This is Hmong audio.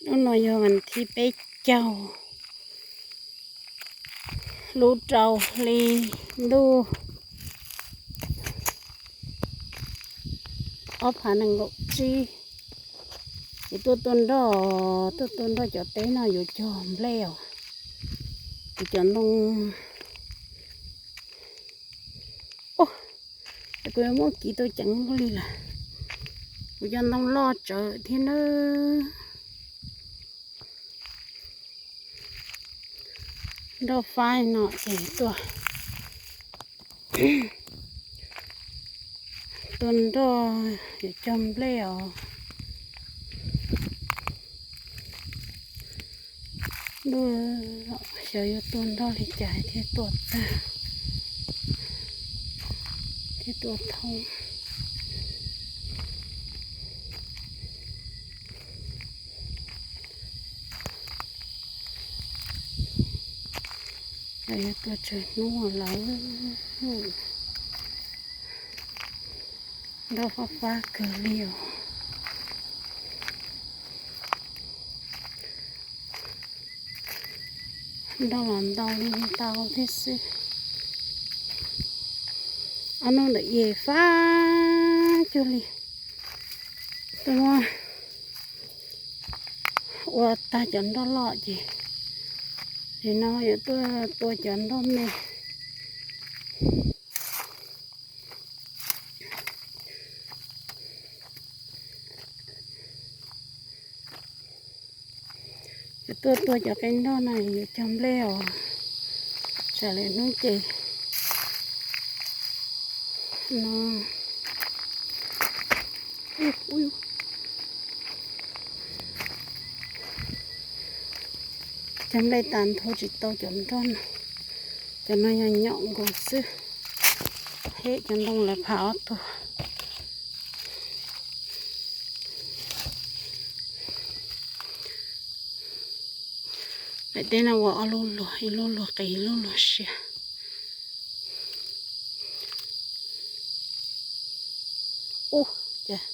Hnub no yog vas thib peb caug, lub rau hli ntuj ob phav nees nkaum tsib. Ces tuaj tua nroj, tuaj tua nroj cov teb no yuav cog nplej os. Kuv cov ntoo, kuv yuav muab kiv tau ceev li lawm. Kuv cov ntoo loj tsawv thiab nawb. Nroj faib no ces tuaj, tua nroj yuav cog nplej os. Ntuj, xyov yuav tua nroj li cas thiaj tua tag, thiaj tua thoob. Yog yuav tua tsawg hnub lawm. Nroj fab fab kawg li os. Nroj los ntau li ntau thiab xwb. Ob hnub ntawm yej fab cuag li. Tuaj muab ua tag cov nroj loj ces, ces no yuav tuaj tua cov nroj me. Yuav tuaj tua cov qe nroj no yuav cog nplej os. Tsam lwm hnub ces no cog nplej tas nthuav tsis tau cov nroj no. Cov no yog nyom nkaus xwb. Hej, cov ntoo lawv phav ob tug. Daim teb no ua ob lub luag, ib lub luag qis ib lub luag siav. Ub, cas